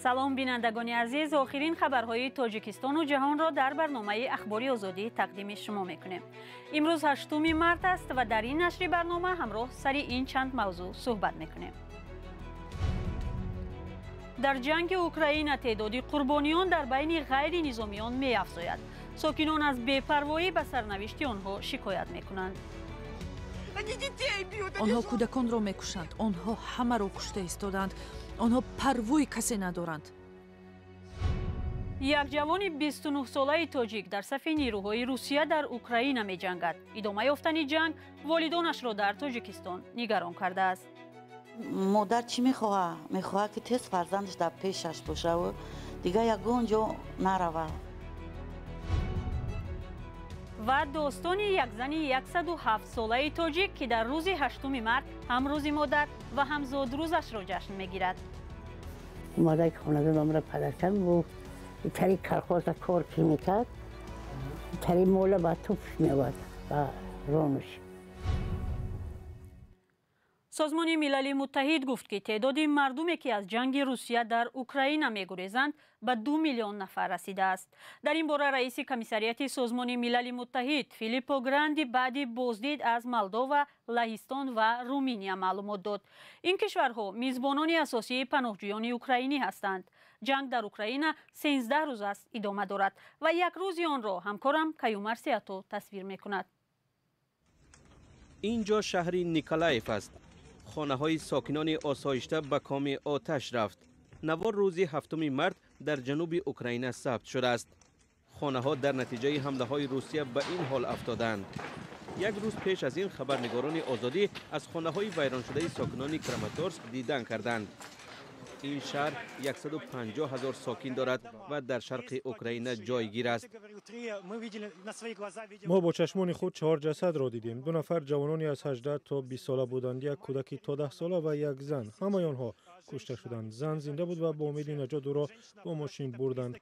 Салом, бинандагони азиз. Охирин хабарҳои Тоҷикистону ҷаҳонро дар барномаи Ахбори Озодӣ тақдими шумо мекунем. Имрӯз 8 март аст ва дар ин нашри барнома ҳамроҳ сари ин чанд мавзӯъ суҳбат мекунем. Дар ҷанги Украина теъдоди қурбониён дар байни ғайринизомиён меафзояд. Сокинон аз бепарвоӣ ба сарнавишти онҳо шикоят мекунанд. Онҳо кӯдаконро мекушанд, онҳо ҳамаро кушта истодаанд, онҳо парвои касе надоранд. Як ҷавони 29-солаи тоҷик дар сафи нерӯҳои Русия дар Украина меҷангад. Идома ёфтани ҷанг волидонашро дар Тоҷикистон нигарон кардааст. Модар чӣ мехоҳад? Мехоҳад, ки тез фарзандаш дар пешаш бошаву дигар ягон ҷо наравад. Ва достони як зани 107-солаи тоҷик, ки дар рӯзи 8 март ҳам рӯзи модар ва ҳам зодрӯзашро ҷашн мегирад. Модари хонадон амра падаркам бу тари колхоза кор ки мекард, тари мола ба тупш меовард ба ронуш. Созмони Милали Муттаҳид гуфт, ки теъдоди мардуме, ки аз ҷанги Русия дар Украина мегурезанд, ба 2 миллион нафар расидааст. Дар ин бора раиси комиссарияти Созмони Милали Муттаҳид Филиппо Гранди баъди боздид аз Молдова, Лаҳистон ва Руминия маълумот дод. Ин кишварҳо мизбонони асосии паноҳҷӯёни украинӣ ҳастанд. Ҷанг дар Украина 13 рӯз аст идома дорад ва як рӯзи онро ҳамкорам Каюмар Сиато тасвир мекунад. Ин ҷо шаҳри Николаев аст. Хонаҳои сокинони осоишта ба коми оташ рафт. Навор рӯзи 7 март дар ҷануби Украина сабт шудааст. Хонаҳо дар натиҷаи ҳамлаҳои Русия ба ин ҳол афтоданд. Як рӯз пеш аз ин хабарнигорони Озодӣ аз хонаҳои вайроншудаи сокинони Краматорск дидан карданд. Ин шаҳр 150 ҳазор сокин дорад ва дар шарқи Украина ҷойгир аст. Мо бо чашмони худ 4 ҷасадро дидем. 2 нафар ҷавонони аз 18 то 20 сола буданд, як кӯдаки то 10 сола ва як зан. Ҳамаи онҳо кушта шуданд. Зан зинда буд ва бо умеди наҷот ӯро бо мошин бурданд.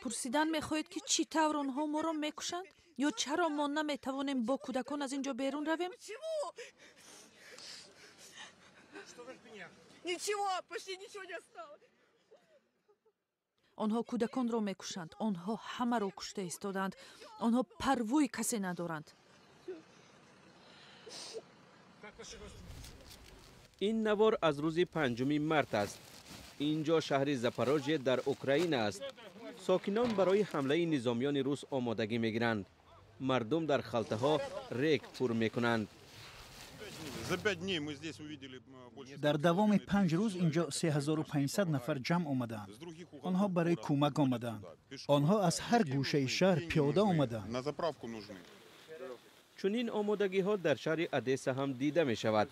Пурсидан мехоҳед, ки чӣ тавр онҳо моро мекушанд ё чаро мо наметавонем бо кӯдакон аз ин ҷо берун равем? Онҳо кӯдаконро мекушанд, онҳо ҳамаро кушта истодаанд, онҳо парвои касе надоранд. Ин навор аз рӯзи 5 март аст. Ин ҷо шаҳри Запорожье дар Украина аст. Сокинон барои ҳамлаи низомиёни рус омодагӣ мегиранд. Мардум дар халтаҳо рег пур мекунанд. Дар давоми 5 рӯз инҷо 3500 нафар ҷамъ омадаанд. Онҳо барои кӯмак омадаанд. Онҳо аз ҳар гӯшаи шаҳр пиёда омадаанд. Чунин омодагиҳо дар шаҳри Одесса ҳам дида мешавад.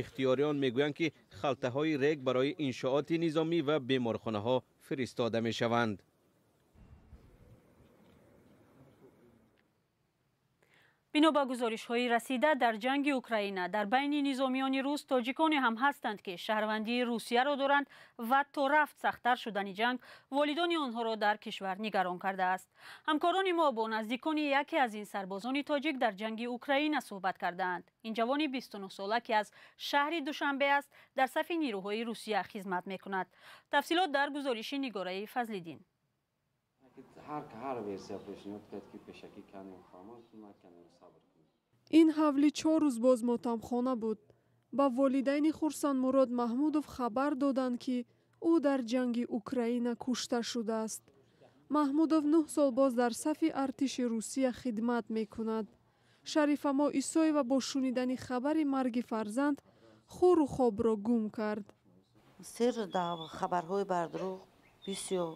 Ихтиёриён мегӯянд, ки халтаҳои рег барои иншооти низомӣ ва беморхонаҳо фиристода мешаванд. Бино ба гузоришҳои расида, дар ҷанги Украина дар байни низомиёни рус тоҷиконе ҳам ҳастанд, ки шаҳрвандии Русияро доранд ва то рафт сахттар шудани ҷанг волидони онҳоро дар кишвар нигарон кардааст. Ҳамкорони мо бо наздикони яке аз ин сарбозони тоҷик дар ҷанги Украина суҳбат кардаанд. Ин ҷавони 29-сола, ки аз шаҳри Душанбе аст, дар сафи нерӯҳои Русия хизмат мекунад. Тафсилот дар гузориши Нигораи Фазлиддин. Ин ҳавли 4 рӯз боз мотамхона буд. Ба волидайни Хурсандмурод Маҳмудов хабар доданд, ки ӯ дар ҷанги Украина кушта шудааст. Маҳмудов 9 сол боз дар сафи артиши Русия хидмат мекунад. Шарифамо Исоева бо шунидани хабари марги фарзанд хӯру хобро гум кард. Сер хабарҳои бардурӯғ бисёр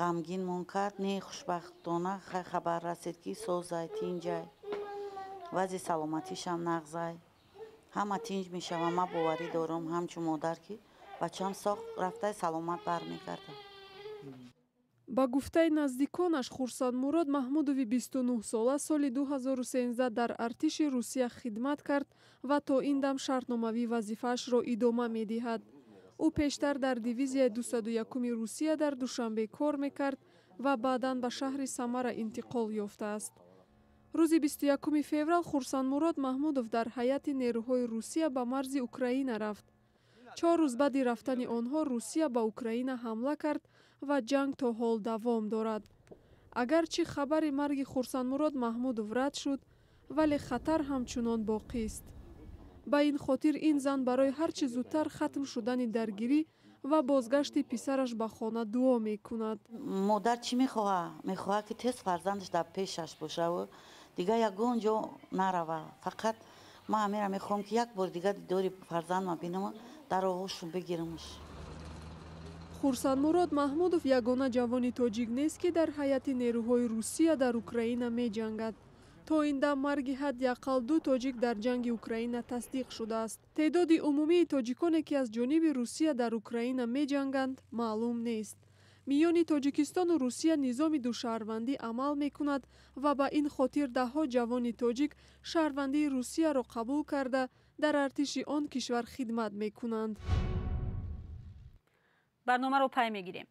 ғамгин мон кард. Не, хушбахтона хабар расид, ки созай, тинҷай, вазъи саломатишам нағзай, ҳама тинҷ мешавам. Ман боварӣ дорам ҳамчун модар, ки бачам соқ рафтай саломат бармегардад. Ба гуфтаи наздиконаш, Хурсандмурод Маҳмудови 29-сола соли 2013 дар артиши Русия хидмат кард ва то ин дам шартномавӣ вазифаашро идома медиҳад. Ӯ пештар дар дивизияи 201-уми Русия дар Душанбе кор мекард ва баъдан ба шаҳри Самара интиқол ёфтааст. Рӯзи 21 феврал Хурсандмурод Маҳмудов дар ҳайати нерӯҳои Русия ба марзи Украина рафт. 4 рӯз баъди рафтани онҳо Русия ба Украина ҳамла кард ва ҷанг то ҳол давом дорад. Агарчи хабари марги Хурсандмурод Маҳмудов рад шуд, вале хатар ҳамчунон боқист. Ба ин хотир ин зан барои ҳар чӣ зудтар хатм шудани даргирӣ ва бозгашти писараш ба хона дуо мекунад. Модар чӣ мехоҳад? Мехоҳад, ки тез фарзандаш дар пешаш бошаву дигар ягон ҷо нарава. Фақат ман ҳамеро мехоҳам, ки як бор дигар дидори фарзандма бинам, дар оғӯшум бигирамш. Хурсандмурод Маҳмудов ягона ҷавони тоҷик нест, ки дар ҳайати нерӯҳои Русия дар Украина меҷангад. То ин дам марги ҳадди ақал 2 тоҷик дар ҷанги Украина тасдиқ шудааст. Теъдоди умумии тоҷиконе, ки аз ҷониби Русия дар Украина меҷанганд, маълум нест. Миёни Тоҷикистону Русия низоми душаҳрвандӣ амал мекунад ва ба ин хотир даҳҳо ҷавони тоҷик шаҳрвандии Русияро қабул карда дар артиши он кишвар хидмат мекунанд. Барномаро пай мегирем.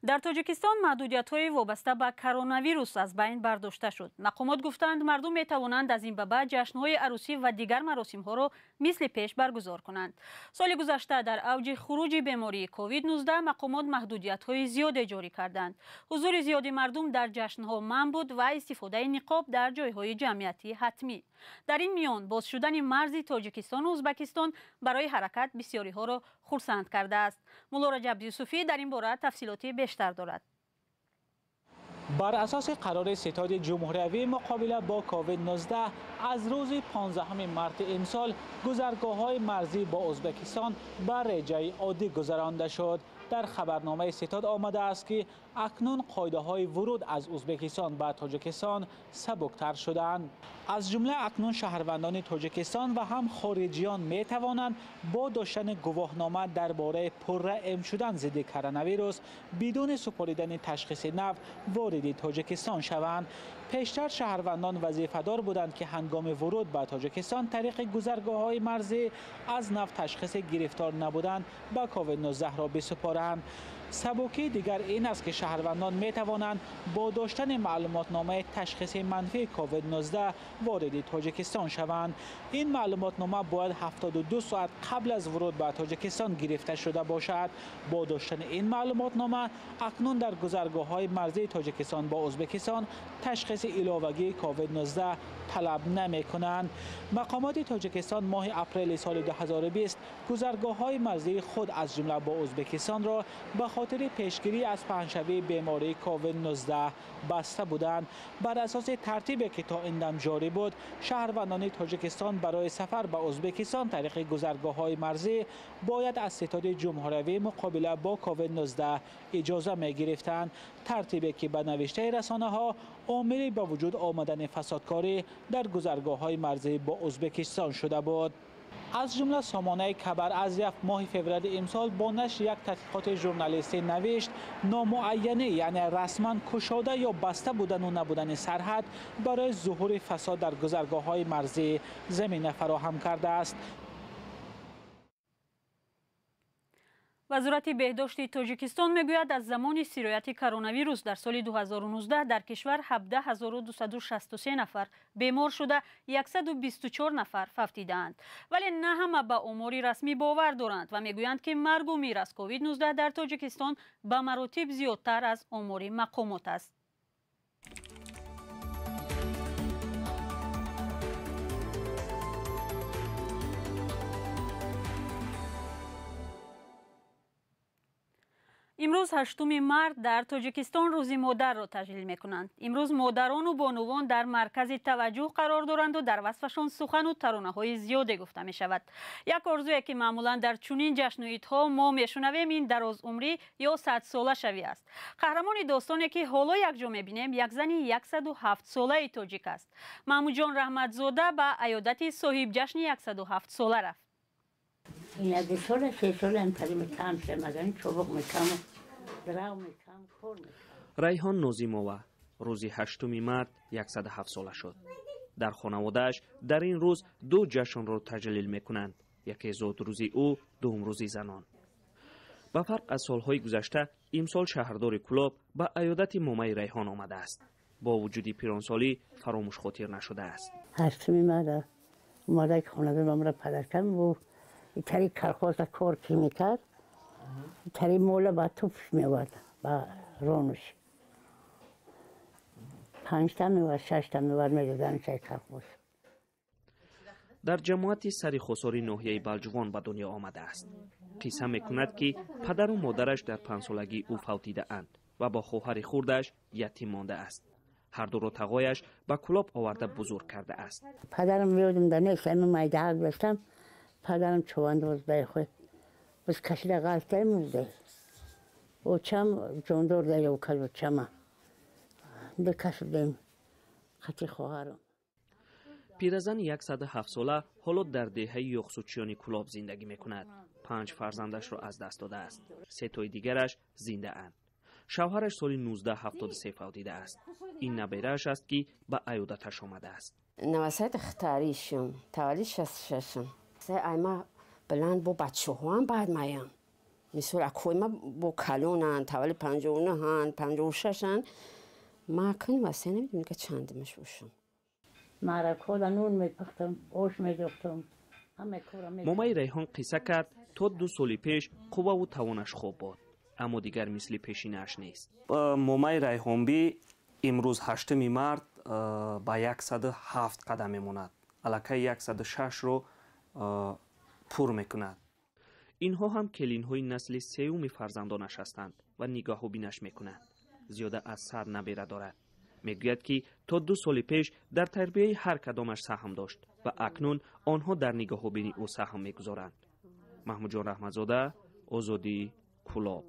Дар Тоҷикистон маҳдудиятҳои вобаста ба коронавирус аз байн бардошта шуд. Мақомот гуфтанд, мардум метавонанд аз ин ба баъд ҷашнҳои арӯсӣ ва дигар маросимҳоро мисли пеш баргузор кунанд. Соли гузашта дар авҷи хуруҷи бемории COVID-19 мақомот маҳдудиятҳои зиёде ҷорӣ карданд. Ҳузури зиёди мардум дар ҷашнҳо манъ буд ва истифодаи ниқоб дар ҷойҳои ҷамъиятӣ ҳатмӣ. Дар ин миён боз шудани марзи Тоҷикистону Ӯзбекистон барои ҳаракат бисёриҳоро хурсанд кардааст. Мулло Раҷаб Юсуфӣ дар ин бора тафсилоти бештар дорад. Бар асоси қарори Ситоди ҷумҳуриявии муқобила бо COVID-19 аз рӯзи 15 марти имсол гузаргоҳҳои марзӣ бо Ӯзбекистон ба реҷаи оддӣ гузаронда шуд. Дар хабарномаи Ситод омадааст, ки акнун қоидаҳои вуруд аз Ӯзбекистон ба Тоҷикистон сабуктар шуданд. Аз ҷумла акнун шаҳрвандони Тоҷикистон ва ҳам хориҷиён метавонанд бо доштани гувоҳнома дар бораи пурра эм шудан зидди коронавирус бидуни супоридани ташхиси нав вориди Тоҷикистон шаванд. Пештар шаҳрвандон вазифадор буданд, ки ҳангоми вуруд ба Тоҷикистон тариқи гузаргоҳҳои марзӣ аз нав ташхиси гирифтор набудан ба COVID-19 ро бисупоранд. Сабукии дигар ин аст, ки шаҳрвандон метавонанд бо доштани маълумотномаи ташхиси манфии COVID-19 вориди Тоҷикистон шаванд. Ин маълумотнома бояд 72 соат қабл аз вуруд ба Тоҷикистон гирифта шуда бошад. Бо доштани ин маълумотнома акнун дар гузаргоҳҳои марзии Тоҷикистон бо Ӯзбекистон ташхиси иловагии COVID-19 талаб намекунанд. Мақомоти Тоҷикистон моҳи апрели соли 2020 гузаргоҳҳои марзии худ аз ҷумла бо Ӯзбекистонро ба хотири пешгирӣ аз паҳншавии бемории COVID-19 баста буданд. Бар асоси тартибе ки то ин дам ҷорӣ буд, шаҳрвандони Тоҷикистон барои сафар ба Ӯзбекистон тариқи гузаргоҳҳои марзӣ бояд аз Ситоди ҷумҳуриявии муқобила бо COVID-19 иҷоза мегирифтанд. Тартибе ки ба навиштаи расонаҳо омили ба вуҷуд омадани фасодкорӣ дар гузаргоҳҳои марзӣ бо Ӯзбекистон шуда буд. Аз ҷумла сомонаи Кабар Азияф моҳи феврали имсол бо нашри як таҳқиқоти журналистӣ навишт, номуайянӣ, яъне расман кушода ё баста будану набудани сарҳад барои зуҳури фасод дар гузаргоҳҳои марзӣ замина фароҳам кардааст. Вазорати беҳдошти Тоҷикистон мегӯяд, аз замони сирояти коронавирус дар соли 2019 дар кишвар 17263 нафар бемор шуда, 124 нафар фавтидаанд. Вале на ҳама ба омори расмӣ бовар доранд ва мегӯянд, ки маргу мир аз COVID-19 дар Тоҷикистон ба маротиб зиёдтар аз омори мақомот аст. Имрӯз 8 март дар Тоҷикистон рӯзи модарро таҷлил мекунанд. Имрӯз модарону бонувон дар маркази таваҷҷӯҳ қарор доранду дар васфашон сухану таронаҳои зиёде гуфта мешавад. Як орзуе ки маъмулан дар чунин ҷашну идҳо мо мешунавем, ин дарозумрӣ ё садсолашавӣ аст. Қаҳрамони достоне ки ҳоло якҷо мебинем, як зани 107-солаи тоҷик аст. Маҳмудҷон Раҳматзода ба аёдати соҳибҷашни 107-сола рафт. Райҳон Нозимова рӯзи 8 март 107 сола шуд. Дар хонаводааш дар ин рӯз ду ҷашнро таҷлил мекунанд: яке зодрӯзи ӯ, дуюм рӯзи занон. Ба фарқ аз солҳои гузашта, имсол шаҳрдори Кӯлоб ба аёдати момаи Райҳон омадааст. Бо вуҷуди пиронсолӣ фаромӯшхотир нашудааст. Ҳаштуми марта омада хонадон ба мара падаркам бу тари колхоза кор ки мекард, тари мола ба тупш меовард, ба ронуш. 5 та меовард, 6 та меовард, медодан чай колхоз. Дар ҷамоати Сари Хосори ноҳияи Балҷувон ба дунё омадааст. Қисса мекунад, ки падару модараш дар 5-солагӣ ӯ фавтидаанд ва бо хоҳари хурдаш ятим мондааст. Ҳардуро тағояш ба Кулоб оварда бузург кардааст. Падарам ёдам да нест, ами майдаак доштам. Падарам чувандоз дай худ биз кашида ғалтаи мурдай. Очам ҷондор дай окал очама. Ду кас будем хати хоҳарам. Пиразани 107-сола ҳоло дар деҳаи Ёқсучиёни Кулоб зиндагӣ мекунад. Панҷ фарзандашро аз даст додааст, сетои дигараш зиндаанд. Шавҳараш соли 1973 фавтидааст. Ин наберааш аст, ки ба аёдаташ омадааст. Навасаи хтаришум, таваллуд 66-м. Айма баланд бо бачаҳоам, баъд маям. Мисол, акои ма бо калонанд, таваллуд 59-анд, 56-анд. Ма кани васия намедонам, ка чандимаш бошам. Маъракҳода нун мепухтам, ош медӯхтам. Момаи Райҳон қисса кард, то 2 соли пеш қувваву тавонаш хуб буд, аммо дигар мисли пешинааш нест. Момаи Райҳонбӣ имрӯз, 8-ми март, ба 107 қадам мемонад, аллакай 106-ро пур мекунад. Инҳо ҳам келинҳои насли сеюми фарзандонаш ҳастанд ва нигоҳубинаш мекунанд. Зиёда аз 100 набера дорад. Мегӯяд, ки то 2 соли пеш дар тарбияи ҳар кадомаш саҳм дошт ва акнун онҳо дар нигоҳубини ӯ саҳм мегузоранд. Маҳмудҷон Раҳматзода, Озодӣ, Кулоб.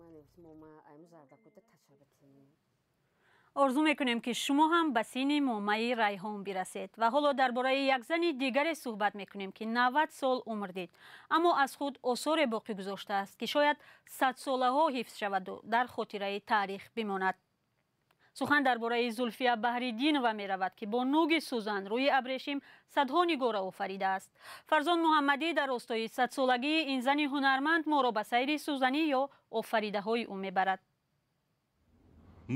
Орзу мекунем, ки шумо ҳам ба синни момаи Райҳон бирасед. Ва ҳоло дар бораи як зани дигаре суҳбат мекунем, ки 90 сол умр дид, аммо аз худ осоре боқӣ гузоштааст, ки шояд садсолаҳо ҳифз шаваду дар хотираи таърих бимонад. Сухан дар бораи Зулфия Баҳриддинова меравад, ки бо нуги сӯзан рӯи абрешим садҳо нигора офаридааст. Фарзон Муҳаммадӣ дар ростои садсолагии ин зани ҳунарманд моро ба сайри сӯзанӣ ё офаридаҳои ӯ мебарад.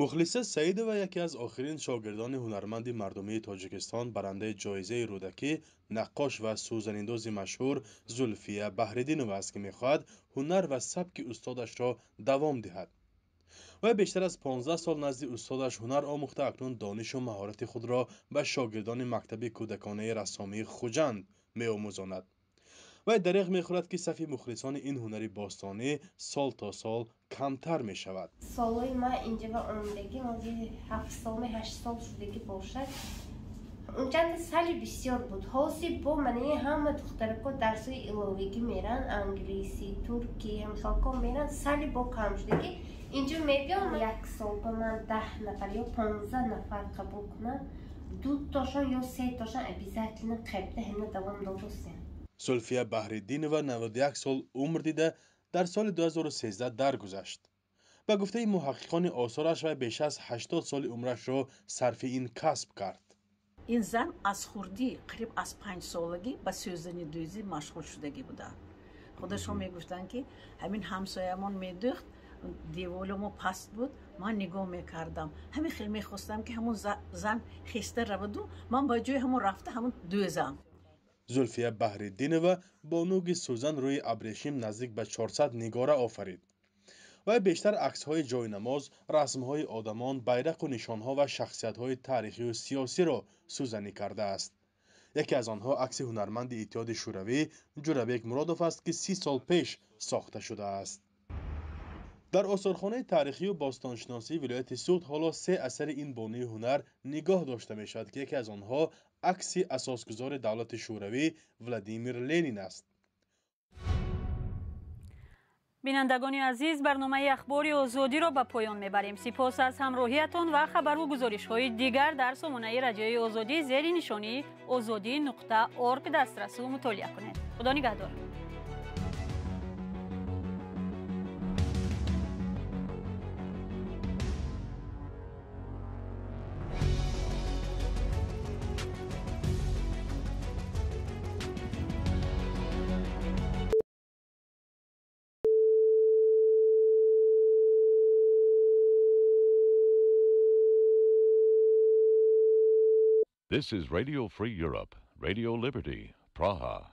Мухлиса Саидова яке аз охирин шогирдони ҳунарманди мардумии Тоҷикистон, барандаи ҷоизаи Рӯдакӣ, наққош ва сӯзаниндози машҳур Зулфия Баҳриддинова аст, ки мехоҳад ҳунар ва сабки устодашро давом диҳад. Вай бештар аз 15 сол назди устодаш ҳунар омӯхта, акнун донишу маҳорати худро ба шогирдони мактаби кӯдаконаи рассомии Хуҷанд меомӯзонад. Вай дареғ мехӯрад, ки сафи мухлисони ин ҳунари бостонӣ сол то сол камтар мешавад. Солҳои ман инҷа омадагӣ ҳозир 7 солме, 8 сол шудагӣ бошад. Унчанда сали бисёр буд. Ҳозир бо манаи ҳама духтарако дарсҳои иловагӣ меранд, англисӣ, туркӣ, ҳамхелко меранд, сали бо кам шудагӣ. Инҷо мебиём, як сол ба ман 10 нафар ё 15 нафар қабул кунам, дутошон ё сетошон обязательно қабда ҳамина давом додосем. Зулфия Баҳриддинова 91 сол умр дида, дар соли 2013 даргузашт. Ба гуфтаи муҳаққиқони осораш, вай беш аз 80 соли умрашро сарфи ин касб кард. Ин зан аз хурдӣ, қариб аз 5-солагӣ, ба сӯзанидӯзӣ машғул шудагӣ буданд. Худашон мегуфтанд, ки ҳамин ҳамсоямон медӯхт, деволи мо паст буд, ман нигоҳ мекардам, ҳамин хел мехостам, ки ҳамон зан хеста раваду ман ба ҷои ҳамон рафта ҳамон дӯзам. Зулфия Баҳриддинова бо нуги сӯзан рӯи абрешим наздик ба 400 нигора офарид. Вай бештар аксҳои ҷойнамоз, расмҳои одамон, байрақу нишонҳо ва шахсиятҳои таърихию сиёсиро сӯзанӣ кардааст. Яке аз онҳо акси ҳунарманди Иттиҳоди Шӯравӣ Ҷурабек Муродов аст, ки 30 сол пеш сохта шудааст. Дар осорхонаи таърихию бостоншиносии вилояти Суғд ҳоло се асари ин бонуи ҳунар нигоҳ дошта мешавад, ки яке аз онҳо акси асосгузори давлати Шӯравӣ Владимир Ленин аст. Бинандагони азиз, барномаи Ахбори Озодиро ба поён мебарем. Сипос аз ҳамроҳиятон ва хабару гузоришҳои дигар дар сомонаи Радиои Озодӣ зери нишонии озодӣ.орг дастрасу мутолиа кунед. Худо нигаҳдор. This is Radio Free Europe, Radio Liberty, Praha.